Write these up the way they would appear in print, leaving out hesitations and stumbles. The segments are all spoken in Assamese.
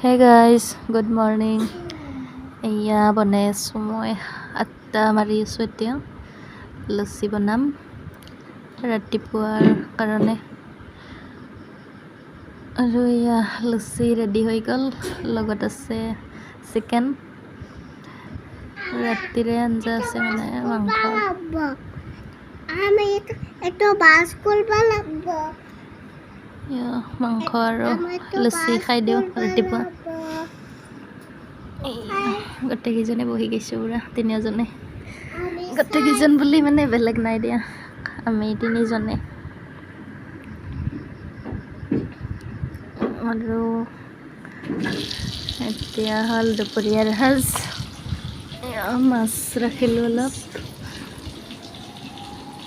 Hey guys, good morning. এয়া বনাই আছোঁ মই, আটা মাৰি আছোঁ। এতিয়া লুচি বনাম ৰাতিপুৱাৰ কাৰণে। আৰু এয়া লুচি ৰেডি হৈ গ'ল, লগত আছে চিকেন। ৰাতিৰে আঞ্জা আছে, মানে মাংস। আমি এইটো বাছ কৰিব লাগিব। এয়া মাংস আৰু লুচি খাই দিওঁ ৰাতিপুৱা। এয়া গোটেইকেইজনে বহি গৈছোঁ পুৰা, তিনিওজনে। গোটেইকেইজন বুলি মানে বেলেগ নাই দিয়া, আমি তিনিজনে। আৰু এতিয়া হ'ল দুপৰীয়াৰ সাজ। এয়া মাছ ৰাখিলোঁ অলপ,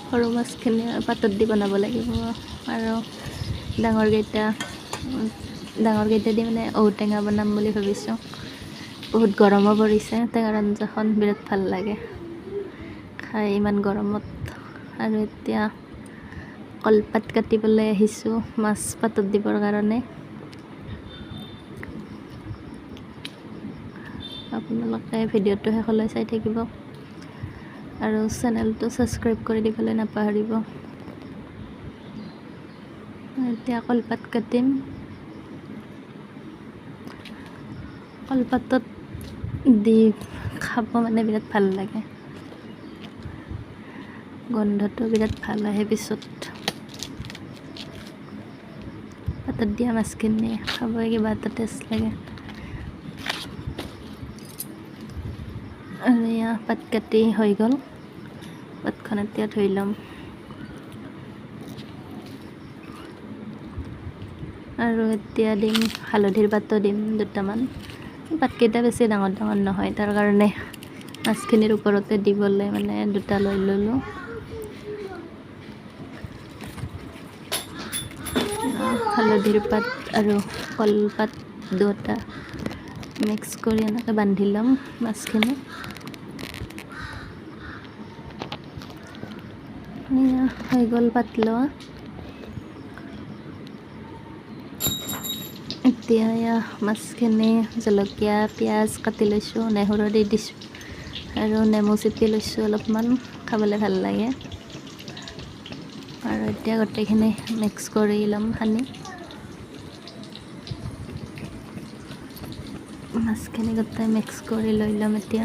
সৰু মাছখিনি পাতত দি বনাব লাগিব আৰু ডাঙৰকেইটা দি মানে ঔটেঙা বনাম বুলি ভাবিছোঁ। বহুত গৰমো পৰিছে, টেঙাৰ আঞ্জাখন বিৰাট ভাল লাগে খাই ইমান গৰমত। আৰু এতিয়া কলপাত কাটিবলৈ আহিছোঁ মাছ পাতত দিবৰ কাৰণে। আপোনালোকে ভিডিঅ'টো শেষলৈ চাই থাকিব আৰু চেনেলটো ছাবস্ক্ৰাইব কৰি দিবলৈ নাপাহৰিব। এতিয়া কলপাত কাটিম। কলপাতত দি খাব মানে বিৰাট ভাল লাগে, গোন্ধটো বিৰাট ভাল আহে। পিছত পাতত দিয়া মাছখিনি খাবই কিবা এটা টেষ্ট লাগে। আৰু এয়া পাত কাটি হৈ গ'ল, পাতখন এতিয়া ধুই ল'ম। আৰু এতিয়া দিম হালধিৰ পাতো দিম দুটামান। পাতকেইটা বেছি ডাঙৰ ডাঙৰ নহয়, তাৰ কাৰণে মাছখিনিৰ ওপৰতে দিবলৈ মানে দুটা লৈ ল'লোঁ। হালধিৰ পাত আৰু কলপাত দুটা মিক্স কৰি এনেকৈ বান্ধি ল'ম মাছখিনি। এয়া হৈ গ'ল পাত লোৱা। এতিয়া এয়া মাছখিনি জলকীয়া পিঁয়াজ কাটি লৈছোঁ, নহৰু দি দিছোঁ আৰু নেমু চেপি লৈছোঁ অলপমান, খাবলৈ ভাল লাগে। আৰু এতিয়া গোটেইখিনি মিক্স কৰি ল'ম সানি। মাছখিনি গোটেই মিক্স কৰি লৈ ল'ম এতিয়া।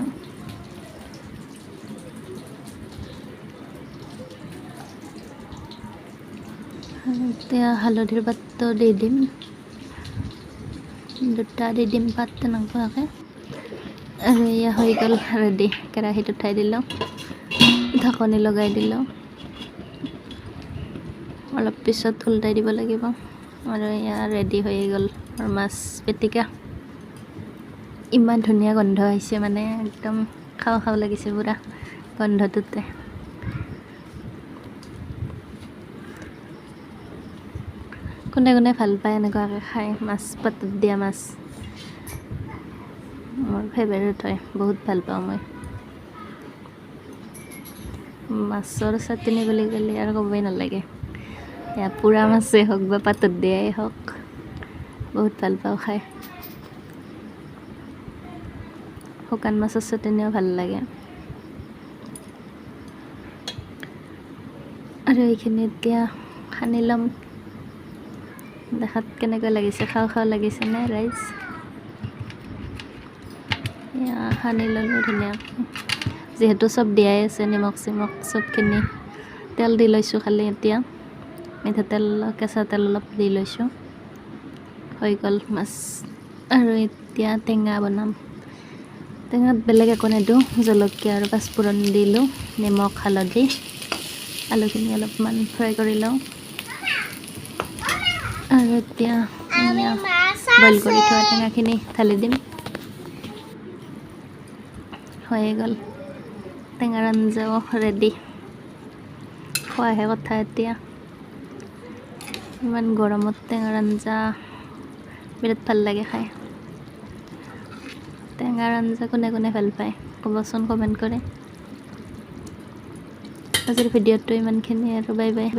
এতিয়া হালধিৰ পাতটো দি দিম, দুটা দি দিম পাত তেনেকুৱাকৈ। আৰু এয়া হৈ গ'ল ৰেডি। কেৰাহীত উঠাই দিলোঁ, ঢাকনি লগাই দিলোঁ, অলপ পিছত উল্টাই দিব লাগিব। আৰু এয়া ৰেডি হৈ গ'ল মাছ পিটিকা। ইমান ধুনীয়া গোন্ধ আহিছে, মানে একদম খাওঁ খাওঁ লাগিছে পূৰা গোন্ধটোতে। কোনে কোনে ভাল পায় এনেকুৱাকৈ খাই মাছ, পাতত দিয়া মাছ? মোৰ ফেভাৰেট হয়, বহুত ভাল পাওঁ মই। মাছৰ চাটনি বুলি ক'লে আৰু ক'বই নালাগে। এয়া পোৰা মাছেই হওক বা পাতত দিয়াই হওক, বহুত ভাল পাওঁ খাই। শুকান মাছৰ চাটনিও ভাল লাগে। আৰু এইখিনি এতিয়া সানি ল'ম। দেখাত কেনেকুৱা লাগিছে? খাওঁ খাওঁ লাগিছেনে ৰাইজ? এয়া সানি ল'লোঁ ধুনীয়াকৈ। যিহেতু চব দিয়াই আছে, নিমখ চিমখ চবখিনি, তেল দি লৈছোঁ খালি। এতিয়া মিঠাতেল, কেঁচা তেল অলপ দি লৈছোঁ। হৈ গ'ল মাছ। আৰু এতিয়া টেঙা বনাম। টেঙাত বেলেগ একো নিদিওঁ, জলকীয়া আৰু পাঁচফোৰণ দিলোঁ, নিমখ, হালধি। আলুখিনি অলপমান ফ্ৰাই কৰি লওঁ। আৰু এতিয়া বইল কৰি থোৱা টেঙাখিনি ঢালি দিম। হৈয়ে গ'ল টেঙাৰ আঞ্জাও ৰেডি। খোৱাহে কথা এতিয়া। ইমান গৰমত টেঙাৰ আঞ্জা বিৰাট ভাল লাগে খাই। টেঙাৰ আঞ্জা কোনে কোনে ভাল পায় ক'বচোন কমেণ্ট কৰে। আজিৰ ভিডিঅ'টো ইমানখিনি আৰু, বাই বাই।